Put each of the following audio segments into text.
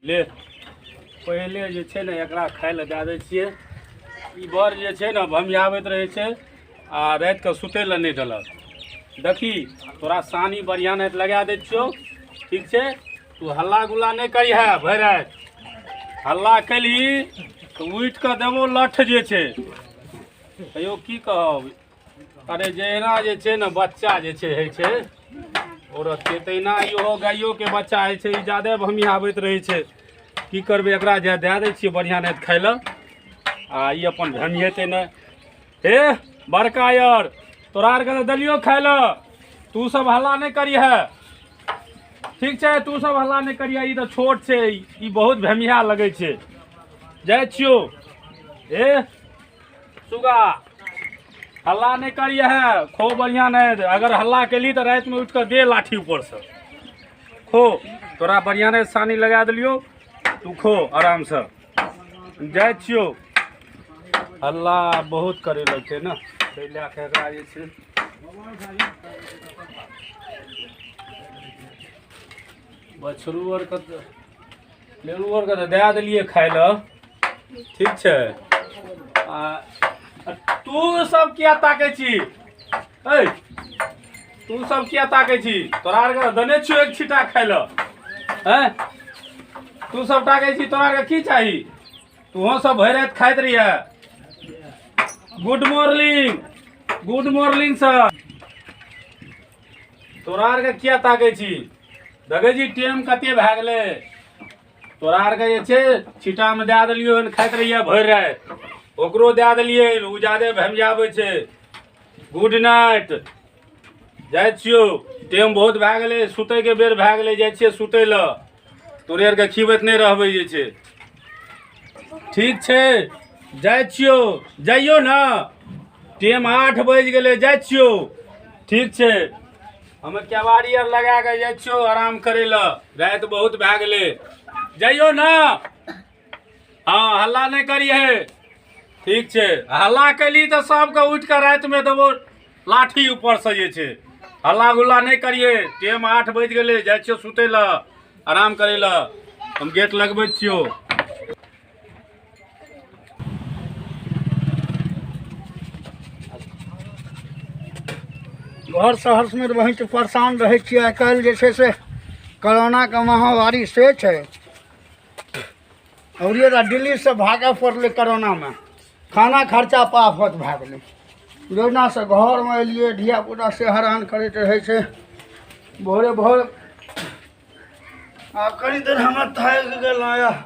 ले पहिले जे छै ने एकरा खाय लए दए दै छियै। ई बड़ जे छै ने भमियाबैत रहै छै आ रातिके सुतै लए नहि देलक। देखी तोरा सानी बढ़िआँ नहि लगा दै छियौ, ठीक छै? तू हल्ला गुल्ला नहि करिहे भरि राति। हल्ला केलही तऽ उठि कऽ देबौ लठ जे छै। कहियो की कहब, अरे जहिना जे छै ने बच्चा जे छै होइ छै औरतके, तहिना इहो गाइयोके बच्चा होइ छै। ई जादे भमियाबैत रहै छै। की करबै, एकरा जे दए दै छियै बढ़िआँ नहि खाय लए आ ई अपन भमियेतै नहि। हे बड़का यार, तोरा आरके तऽ देलियौ खाय लए, तू सब हल्ला नहि करिहे, ठीक छै? तू सब हल्ला नहि करिहे। ई तऽ छोट छै, ई बहुत भेमिया लगै छै। जाइ छियौ। हे सुगा, हल्ला नहि करिहे, खो बढ़िआँ नहि। अगर हल्ला केली तऽ रातिमे उठि कऽ दे लाठी ऊपरसँ। खो, तोरा बढ़िआँ नहि सानी लगा देलियौ, तू खो आरामसँ। जाइ छियौ। हल्ला बहुत करे लगतै ने, ताहि लए कऽ एकरा जे छै बछरू आरके लेरू आरके तऽ दए देलियै खाय लए, ठीक छै? आ तू सब किया ताकै छी? ऐ तू सब किया ताकै छी? तोरा आरके देने छियौ एक छीटा खाय लए, हैं तू सब ताकै छी? तोरा आरके की चाही? तूहो सब भरि राति खाइत रहिए। Good morning, good morning sir. तोरा आरके किया ताकै छी? देखै छी टाइम कते भए गेलै? तोरा आरके जे छै छीटामे दए देलियौ हन, खाइत रहिए भरि राति। ओकरो दए देलियै, ओ जादे भमियाबै छै। गुड नाइट, जाइ छियौ। टाइम बहुत भए गेलै, सुतैके बेर भए गेलै, जाइ छियै सुतै लए। तोरे आरके खिबैत नहि रहबै जे छै। ठीक छै, जाइ छियौ। जाइयौ ने, टाइम 8 बजि गेलै, जाइ छियौ। ठीक छै, हम केबाड़ी आर लगा कऽ जाइ छियौ आराम करै लए, राति बहुत भए गेलै। जाइयौ ने। हँ, हल्ला नहि करिहे, ठीक छै? हल्ला कैली तऽ सबके उठि कऽ रातिमे देबौ लाठी ऊपरसँ जे छै। हल्ला गुल्ला नहि करिहे। टाइम 8 बजि गेलै, जाइ छियौ सुतै लए, आराम करै लए। हम गेट लगबै छियौ। घर शहरमे रहै छै, परेशान रहै छियै। आइ काल्हि जे छै से कोरोनाके महामारी से छै। हमरे तऽ दिल्लीसँ भागय पड़लै कोरोनामे, खाना खर्चा पर आफत भए गेलै। जहिनासँ घरमे एलियै, धियापुता से हरान करैत रहै छै भोरे भोर। आब कनि देर हमरा थाकि गेलहुँ यऽ,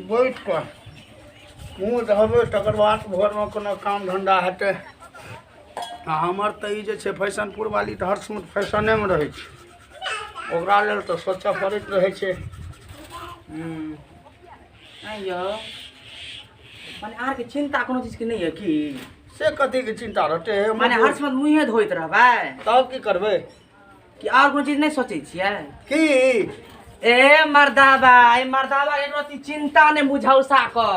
बैठ कऽ मुँह धोबै, तकर बाद घरमे कोनो काम धन्धा हेतै। आ हमर तऽ ई जे छै फैशनपुर वाली तऽ हर समय फैशनेमे रहै छै, ओकरा लेल तऽ सोचऽ पड़ैत रहै छै। आँय यौ, माने अहाँके चिन्ता कोनो चीजके नहि यऽ की? से कथीके चिन्ता रहतै? माने हर समय मुँहे धोइत रहबै? तब की करबै? कि आओर कोनो चीज नहि सोचै छियै? की ए मर्दाबा, ए मर्दाबा, एक रति चिन्ता नहि बुझौसा क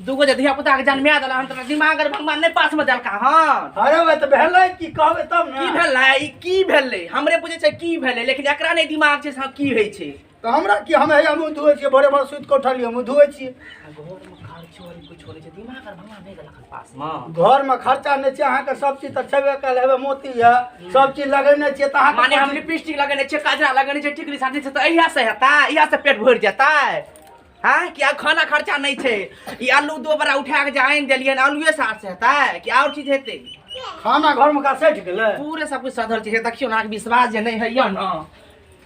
दूगो जे धिया पुता के जन्मा देला हन, तोरा दिमाग आर भगवान नहि पास में देलका हन? अरे भाई, तऽ भेलै की, कहबै तब ने। की भेलै? ई की भेलै? हमरे बुझै छै की भेलै, लेकिन एकरा नहि दिमाग छै से हँ की होइ छै। तऽ हमरा की, हम हे हमहूँ धोइ छियै, भोरे भोर सुति कऽ उठलियै, हमहूँ धोइ छियै। आ घरमे खर्चो आर कुछो नहि छै, दिमाग आर भगवान नहि देलक हन पासमे? घरमे खर्चा नहि छै अहाँके, सब चीज तऽ छेबे कयल, हेबे मोती यऽ, सब चीज लगेने छियै तऽ अहाँके माने हम लिपस्टिक लगेने छियै, काजरा लगेने छियै, टिकली साटने छियै, तऽ इएह से हेतै? इएह से पेट भरि जेतै? हँ, कि आब खाना खर्चा नहि छै? ई आलू दो बड़ा उठा कऽ जे आनि देलियै, आलुए साग से हेतै कि आओर चीज हेतै? खाना घरमे का सठि गेलै? पूरे सब कुछ सधल छै। देखियौ ने, अहाँके विश्वास जे नहि होइए ने,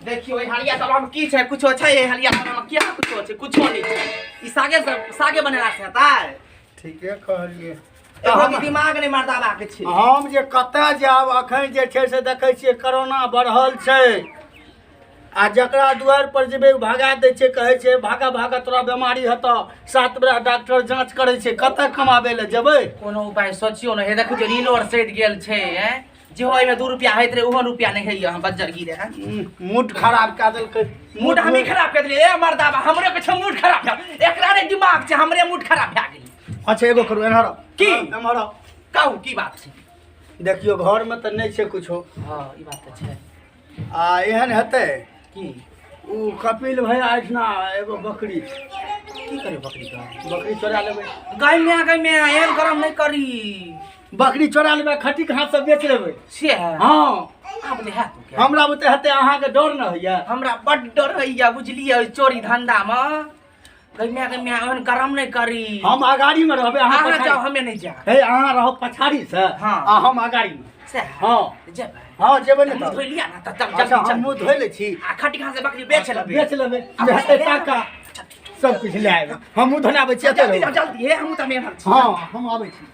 देखियौ एहि हरिया तलाब की छै? कुछो छै एहि हरिया तलाब? किया कुछो छै? कुछो नहि छै। ई सागे सब सागे बनेला से हेतै? ठीके कहलियै। एगो दिमाग नहि मर्दाबा के छै। हम जे कतऽ जायब? अखन जे छै से देखै छियै कोरोना बढ़ल छै, आ जकरा दुआरि पर जेबै ओ भगा दै छै, कहै छै भागा भागा, तोरा बेमारी हेतऽ, 7 बेरा डॉक्टर जाँच करै छै। कतऽ कमाबै लए जेबै? कोनो उपाय सोचियौ ने। हे देखै छियै, ऋणो आर सधि गेल छै। ऐं जेहो एहिमे 2 रुपया होइत रहै, ओहो रुपया नहि होइए। हम बज्जर गिरे हैं। मूड खराब कए देलकै। मूड हमही खराब कए देलियै? ए मर्दाबा, हमरे के छै मूड खराब भए, एकरा नहि दिमाग छै, हमरे मूड खराब भए गेलै। अच्छा, एगो करू, एम्हर आउ। की? एम्हर आउ। कहू, की बात छै? देखियौ, घरमे तऽ नहि छै कुछो। हँ, ई बात तऽ छै। आ एहन हेतै की? ओ कपिल भैया एहिठिना एगो बकरी छै। की करे बकरी का? बकरी चोरा लेबै। गाय में, गाय में एहन गरम नहीं करी। बकरी चोरा लेबै, खटीक हाथ से बेच लेबै। से है? हाँ। आप ले हाथ के। हमरा बुते हेतै, अहाँके डर न होइया? हमरा बड डर होइया बुझलियै चोरी धंधा में। गाय में, गाय में एहन गरम नहीं करी। हम अगाड़ी में रहबै, अहाँ अहाँ पछाड़ी। जाओ, हमे नहीं जाए। हे, अहाँ रहो पछाड़ी से। हाँ। आ हम अगाड़ी में। से है? हाँ। जेबै। हाँ, जेबै ने। मुँह तऽ धोइ लिया ना, तऽ चल, अच्छा, जल्दी हम चल। मुँह धोइ लै छी। आ खटिका से बकरी बेच लेबै। बेच लेबै, हेतै टाका सब किछु लए आयब। हम मुँह धोने आबै छी, एतऽ जल्दी रहू। जाओ, जल्दी। हे, हमहूँ तऽ मेहनत छी। हाँ, हम आबै छी।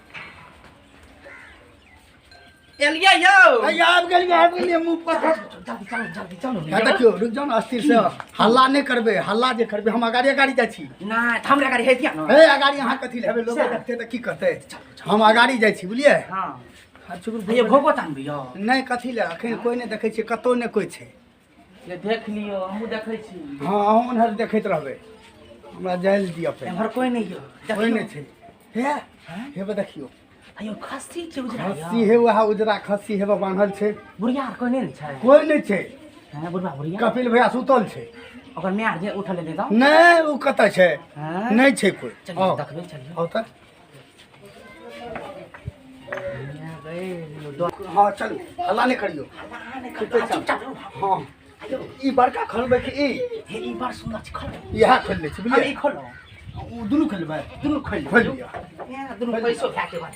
एलियै यौ। हैया, आबि गेलियै, आबि गेलियै। मुँह पर जल्दी चलू, जल्दी चलू। हे, देखियौ, रुकि जाउ ने, अस्थिर से हल्ला नहि करबै। हल्ला जे करबै, हम अगाड़ी अगाड़ी जाइ छी। नहि, तऽ हमरा गाड़ी हेतिया ने। हे, अगाड़ी अहाँ कथी लेबै? लोक सएह। देखतै तऽ की कहतै? हम अगाड़ी जाइ छी, बुझलियै? हाँ। आ चुकुर। भैया, घोघो तानबै यौ? नहि, कथी ले? अखन कोइ नहि देखै छियै, कतहु नहि कोइ छै। ये देख लियौ, हमहूँ देखै छी। हँ, अहूँ ओन्हर देखैत रहबै। हमरा जाइ लए दिअ पहिने। एम्हर कोइ नहि यौ। कोइ नहि छै। हे, हे, देखियौ। अयो, खस्सी छै उजरा यौ। खस्सी हे, वएह उजरा खस्सी हेबे बान्हल छै। बुढ़िया आर कोइ नहि ने छै? कोइ नहि छै। हँ, बुढ़बा बुढ़िया? कपिल भैया सुतल छै। ओकर माय आर जे उठल हेतै तऽ? नहि, ओ कतऽ छै? हँ? नहि छै कोइ। चलियौ। आउ। देखबै, चलियौ। आउ तऽ। हँ, चलू, हल्ला नहि करियौ। चुपचाप। हँ, ई बड़का खोलबै कि ई? हे, ई बड़ सुन्दर छै, खोलो। इएह खोलि लै छी। हम बुझलियै? ई खोलो। ओ दुनू खोलबै? दुनू खोलि। खोलि लिअ। हे, दुनू पैसो भए के बाद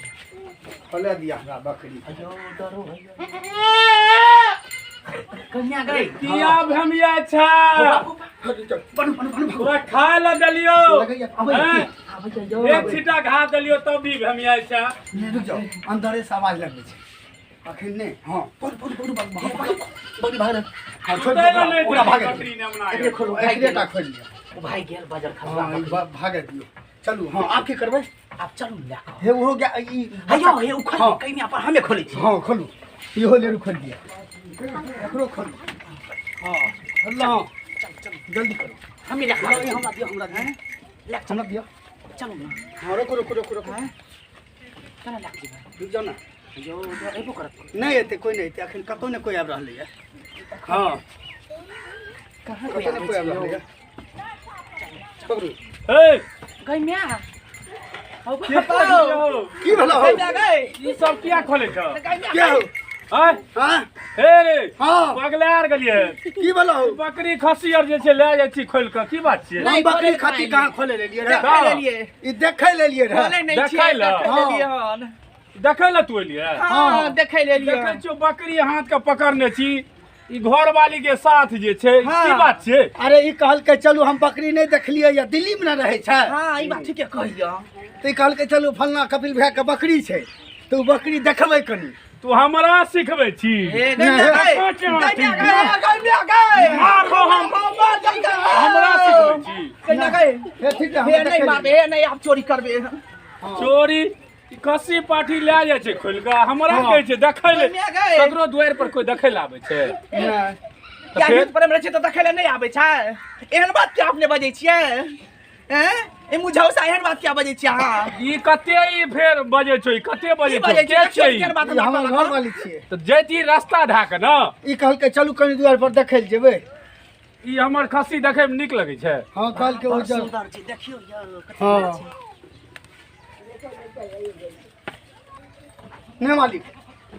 खोले दिअ हमरा बकरी। अयो, डरो होइया। कन्या गई। किया भमिया छै? बनू, बनू, बनू। तोरा खाय लए देलियौ। लगैया अबै। हैं? की? एक छीटा घास देलियौ तब भी भमिया छै। नहि, रुकि जाउ, अन्दरे से आवाज लगबै छै, अखन नहि। हँ, पकड़ू, पकड़ू, पकड़ू, भागू, भागू, बकरी भाग। हँ, छोड़ि सुतै दियौ लए नहि ओकरा, देलियौ भागै बकरी दियौ। नेमना एकरे के। खोलो, भागि एकरे गेल। टा खोलि लिअ। ओ भागि गेल बजर खसबा। हँ, ई भागै दियौ। चलू। हँ, आब की करबै? आब चलू लए कऽ। हे, ओहो गै ई। हेयौ, हे, ओ खोल। हँ। कन्या पर हमे खोलै छी। हँ, खोलू। इहो लेरू खोलि दिअ, एकरो खोलू। हँ, खोललहुँ। जल्दी करू। हमे लए कऽ। हमरा दिअ, हमरा दिअ। लए कऽ। हमरा दिअ। चलू ने। हँ, रोकू, रोकू, रोकू, रोकू। केना लए कऽ जेबै? रुकि जाउ ने। यौ, डर अयबो करत। नहि एतै कोइ, नहि एतै। अखन कतहु नहि कोइ आबि रहलैए। हँ। कहाँ कोइ कतहु नहि आबै कोइ छै आबि यौ? रहलैए। पकड़ू। हे। गई म्या। हौ। की करै की भेलौ हौ? गई गई। ई सब किया खोलै छ? गई म्या। के हौ? आँय? हँ। हे रे। हँ। पगला आर गेलियै? की भेलौ हौ? बकरी खस्सी आर जे छै लए जाइ छी खोलि कऽ, की बात छियै? हम बकरी खती कहाँ खोले लेलियै रहे? देखै लेलियै। ई देखै लेलियै रहे। खोले नहि छियै। देखै लए। देखै लेलियै हन। देखै लए तू एलियै? हँ, देखै लेलियै। देखै छियौ बकरी हाथ के पकड़ने छी, ई घरवाली के साथ जे छै। हाँ। की बात छियै? अरे, ई कहलकै चलू, हम बकरी नहि देखलियै या, दिल्लीमे ने रहै छै। हँ, ई बात ठीके कहियौ। तऽ ई कहलकै चलू, फलना कपिल भैया के बकरी छै, तऽ ओ बकरी देखबै कनी। तू हमरा सिखबै छी? हे गई म्या, गई। देखै छियै हम। गई म्या, गई, गई म्या, गई। मारबो हम। मार गई, गई। हमरा सिखबै छी? गई म्या, गई। हे, ठीक है, हम हे, नहि देखै मारबे। हे, नहि, आब चोरी करबे। चोरी? ई खस्सी पाठी लए जाइ छै खोलि कऽ, हमरा हाँ। कहै छै देखै ले। गई म्या, गई। ककरो दुआरि पर कोइ देखै लए आबै छै? नहि। तऽ क्या फेर? युद्ध पर रहै छै तऽ देखै लए नहि आबै छै? एहन बात क्या अपने बजै छियै? हैं, ई मुझौसा, एहन बात क्या बजै छियै अहाँ? ई कते ई फेर बजै छौ? ई कते बजै की छौ? बजै के छियै? छै ई? केहन बात ई हमरा हमर कहलक? घरवाली छियै। तऽ जैती रास्ता धए कऽ ने। ई कहलकै चलू, कनी दुआरि पर देखै लए जेबै। ई हमर खस्सी देखै मे नीक लगै छै? हँ, कहलकै ओ बड़ चल। सुन्दर छै, देखियौ यौ, कते हँ। सुन्दर छै। नहि मालिक,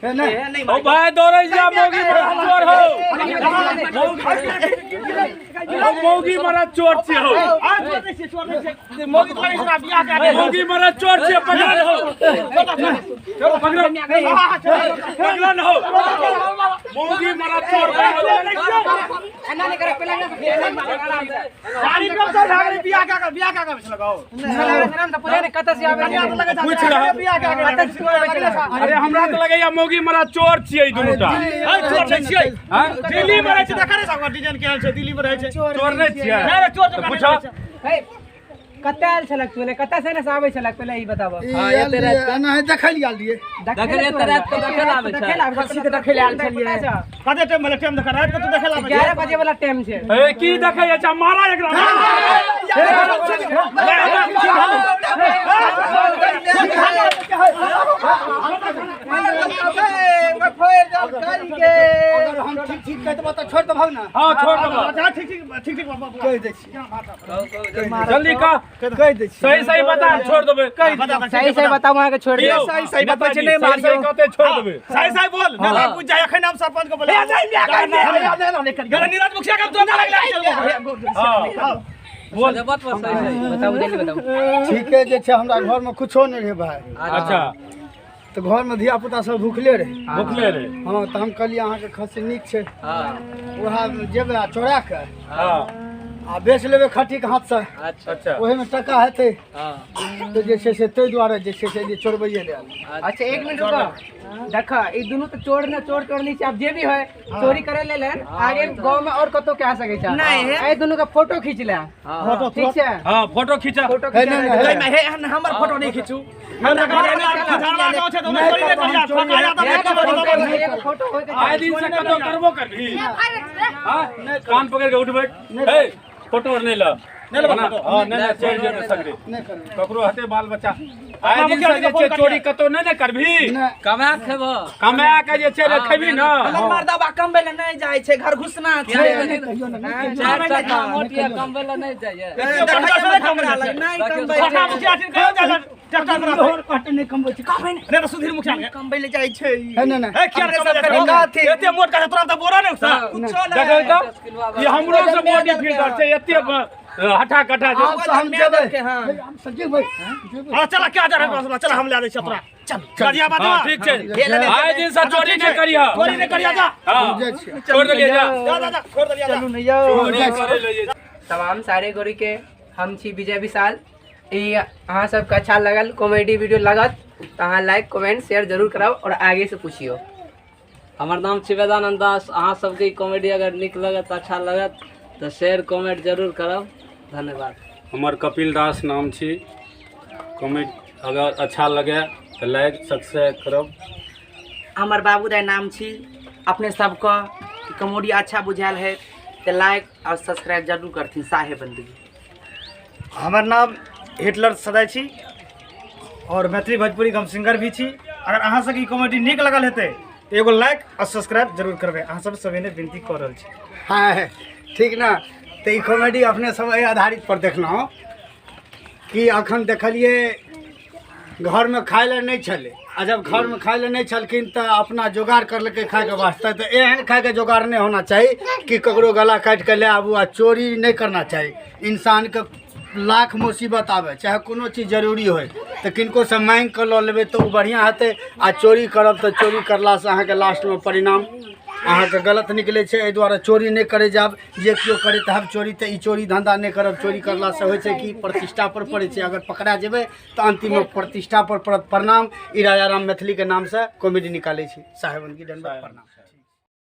हे, नहि। हे, नहि ओ मालिक। भाय, दौड़ै जा, मौगी मरद चोर हो। ओ मौगी मरद चोर छियै हो। मौगी मरद चोर छियै, पकड़ हो, पकड़, पकड़ हो। मौगी मरद चोर। एना नहि करे पहिले। गाड़ी पे चढ़ भागले, बियाह का कर, बियाह का कर लगाओ। पूछ रहा। बियाह का कर। अरे, हमरा तऽ लगैया मौगी मरद चोर छियै ई दुनूटा। है, चोर नहीं छियै। हाँ? दिल्ली में रहै छै, देखा रे साहब, डिजाइन केहन छै, दिल्ली में रहै छै। चोर नहि छियै? नहि रे, चोर तऽ तऽ पूछो। कते आयल छलक तू? कतऽ से ने से आबै छलक, पहिले ई बताबऽ। ई आयल रहियै, एनाहे देखै लए आयल रहियै। देखै लए देखै लए खस्सी के देखै लए आयल छलियै। कते टाइम भेलै? टाइम देखा, रात के तू देखै ला। 11 बजे वाला टाइम छै। ए, की देखै छै? मारा एकरा। अगर हम ठीक ठीक कहि देबऽ तऽ छोड़ि देबहु ने? हाँ, छोड़ देबऽ। अच्छा, ठीक ठीक। ठीक ठीक कहि दै छी। जल्दी कह। कहि दै छी। सही सही बता, छोड़ देबै। सही सही बताऊ, अहाँके छोड़ यौ, देब। सही सही बतबै छै, नहि सही सही मारियौ। कहते छोड़ देबै। सही सही बोल, नहीं तो पूछ जाए एखन हम सरपंच को बोले। नीरज मुखिया के जोता लगला। हाँ बोल। बताऊ, जल्दी बताऊ। ठीके जे छै, हमरा घरमे कुछो नहि रहै भाय। अच्छा। तऽ घरमे धिया पुता सब भुखले रहै। भुखले रे। हँ, तऽ हम कहलियै अहाँके खस्सी नीक छै, उएह जेबै आ चोरा कऽ आ बेच लेबै खट्टीके हाथसँ। अच्छा। ओहिमे टका हेतै, तऽ जे छै से ताहि दुआरे जे छै से जे चोरबैये ले आयल। अच्छा, एक मिनट रुको। देख, ई दुनू तऽ चोर ने चोर चोर नहीं छै। आब जे भी है चोरी करे लेल हन, आगे गाँव में और कतौ के सकै छै। नहीं। एहि दुनू के फोटो खींच ले, ठीक छै? हाँ, फोटो खींचा। फोटो हे, खींच। नहि, नहि, एहिमे हे एहन हमर फोटो नहि खींचू। फोटो होय के आए दिन से कतौ करबो करबी? हाँ, कान पकड़ के उठ बैठ। हे, फोटो आर नहि ल। नहि लेबै फोटो। हाँ, नहि नहि, चलि जेतै सगरे। नहि करबै। ककरो हेतै बाल बच्चा। आए दिन से जे छै चोरी कतौ नहि ने करबी। नहि। कमा खेबह? कमा के जे छै ने खेबी ने। हमर मर्दबा कमबै लए नहि जाइ छै, घर घुसना छै। नहि कहियो ने, नहि कहियो। चारि चक्का मोट यऽ, कमबै लए नहि जाइए? नहि कमबै छोटा छै। मुखिया छिन, कहियो जाइ ट्रैक्टर पर। तोहर कहते नहि कमबै छै। नहीं तो सुधीर मुखिया के कमबै लए जाइ छै। हे, नहि नहि। ए, किया अपने कमबै सब जाइ कथी? छै? एते मोट का तोरा तऽ बोरा नहि उठता। कुछो नहि। देखै तऽ ई हमरो से बॉडी फिल्डर छै, एते हटा कटा छै। आब तऽ हम जेबै। हाँ। हे, हम से जेबै, जेबै। हां, चल, क्या जा रहा, चल, हम ले दै छियै तोरा। चल गाजियाबाद। हाँ, ठीक छै। आए दिन से चोरी नहि करिह। चोरी नहि करिया, जा। हाँ, जाइ छियै। छोड़ देलियै, जा। जा जा जा, छोड़ देलियै, जा। चलू ने यौ। चोरी करै लए जे। तमाम सारे गोरी के, हम छी विजय विशाल। ई अहाँ सबके अच्छा लगल कॉमेडी वीडियो लगत तऽ अहाँ लाइक कमेंट शेयर जरूर करब और आगे से पूछियो। हमर नाम छी वेदानन्द दास। अहाँ सबके ई कॉमेडी अगर नीक लगत, अच्छा लगत तऽ शेयर कमेंट जरूर करब। धन्यवाद। हमर कपिल दास नाम छी। कमेंट अगर अच्छा लगे तऽ लाइक सब्सक्राइब करब। हमर बाबू राय नाम छी। अपने सबके कॉमेडी अच्छा बुझायल है तऽ लाइक और सब्सक्राइब जरूर करथिन। साहेब बंदगी। हमर नाम हिटलर सदाय छी और मैथिली भोजपुरीके हम सिंगर भी छी। अगर अहाँ सबके ई कॉमेडी नीक लगल हेतै तऽ एगो लाइक और सब्सक्राइब जरूर करबै। अहाँ सब सविनय विनती कऽ रहल छी। हाँ, ठीक ने? तऽ ई कॉमेडी अपने सब एहि आधारित पर देखलहुँ कि अखन देखलियै घरमे खाय लए नहि छलै, आ जब घरमे खाय लए नहि छलखिन तऽ अपना जोगाड़ करलकै खायके वास्ते। तऽ एहन खायके जोगाड़ नहि होना चाही कि ककरो गला काटि कऽ लए आबू, आ चोरी नहि करना चाही। इंसानके लाख मुसीबत आबै, चाहे कोनो चीज जरूरी होइ, तऽ किनकोसँ माँगि कऽ लऽ लेबै तऽ ओ बढ़िआँ हेतै, आ चोरी करब तऽ चोरी करलासँ अहाँके लास्टमे परिणाम अहाँके गलत निकलै छै। एहि दुआरे चोरी नहि करै जायब। जे केओ करैत हैब चोरी, तऽ ई चोरी धन्धा नहि करब। चोरी करलासँ होइ छै कि प्रतिष्ठा पर पड़ै छै। अगर पकड़ा जेबै तऽ अन्तिममे प्रतिष्ठा पर पड़त। प्रणाम। ई राजा राम मैथिलीके नामसँ कॉमेडी निकालै छी। साहेब, प्रणाम।